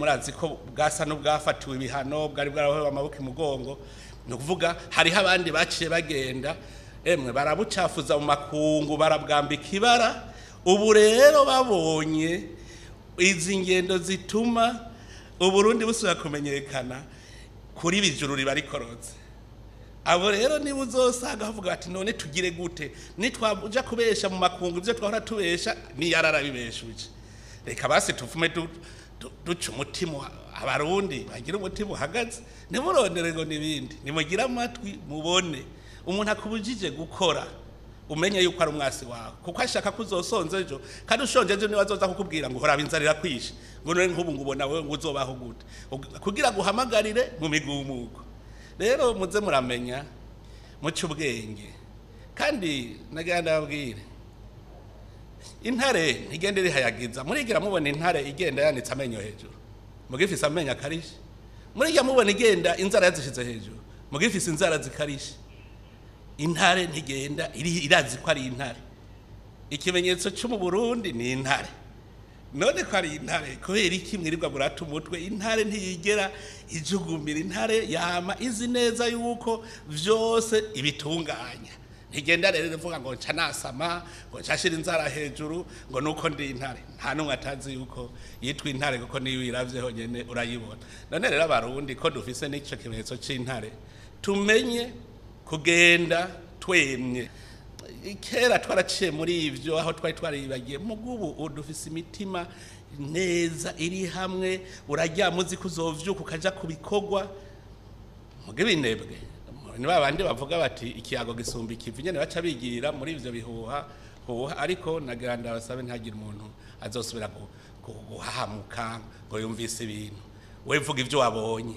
murazi ko bwasa n'ubwafatiwe ibihano, bwari bwarahowe amaboko imugongo. Ni ukuvuga hariho abandi baciye bagenda, emwe, barabucafuza mu makungu, barabwambika ibara. Ubu rero babonye izi ngendo zituma Uburundi busubira kumenyekana, kuri bijuru riba rikorotse. Abo rero niba uzosanga bavuga bati: "None tugire gute? Nitwaja kubesha mu makungu ibyo twahora tubesha, niyararabibeshuje, reka basi tuvume duca umutima." Abarundi bagira umutima uhagaze, ntimurondere ngo n'ibindi, nimugire amatwi mubone. Umuntu akubujije gukora, umenye yuko ari umwasi wawe, kuko ashaka ko uzosonza ejo. Kandi ushonje ejo, niwe azoza kukubwira ngo: "Horaba, inzara irakwishe," ngo: "None nk'ubu ngo ubona wewe ngo uzobaho gute?" Kugira guhamagarire mu migumuko. Rero muze muramenya, muce ubwenge. Kandi nagira ndababwire, intare ntigenda irihayagiza. Murigira mubona intare igenda yanitse amenyo hejuru, mugifise amenyo akarishe? Murigira mubona igenda inzara yazishize hejuru, mugifise inzara zikarishe? Intare ntigenda irazi ko ari intare. Ikimenyetso cyo mu Burundi ni intare. None ko ari intare, kubera iki mwirirwa murata umutwe? Intare ntiyigera ijugumira. Intare yama izi neza yuko vyose ibitunganya. Ntigenda rero ivuga ngo nca nasama, ngo nca shira inzara hejuru, ngo nuko ndi intare. Nta n'umwe atazi yuko yitwa intare, kuko niyo uyiravye honyene urayibona. None rero Abarundi, ko dufise n'ico kimenyetso c'intare, tumenye kugenda twemye. Kera twaraciye muri ivyo, aho twari twaribagiye. Mugubu dufise imitima neza iri hamwe. Uraryama uzi ko uzovyuka ukaja ku bikorwa. Muge binebwe ni babandi bavuga bati: "Ikiyago gisumba ikivi." Nyene baca bigira muri ivyo bihuha huha. Ariko nagira ndabasabe, ntagire umuntu azosubira guhahamuka ngo yumvise ibintu. We vuga ivyo wabonye.